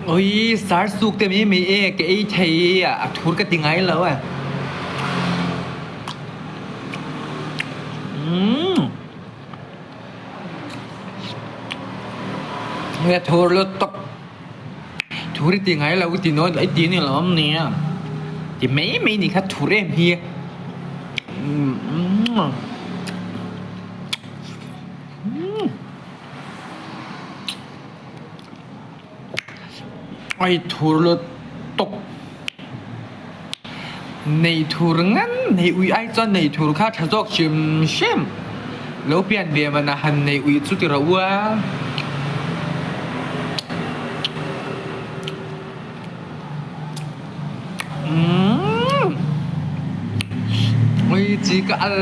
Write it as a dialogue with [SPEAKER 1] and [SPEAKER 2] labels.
[SPEAKER 1] Oi sar suk te mai mai e ka ei thei a thur ka ti ngai lo e. Umm. Nge thur lutuk. Thur i ti ngai lo i ti nawn i ti ni lo awm nia. Ti mai mai ni kha thur em hi. Umm. Ai thur lutuk. Nei thur ngan nei ui ai chuan nei thur kha tha zawk hrim hrim. Lo pian ve man a han nei ui chu ti rawh u a. Umm. Ui chi ka al.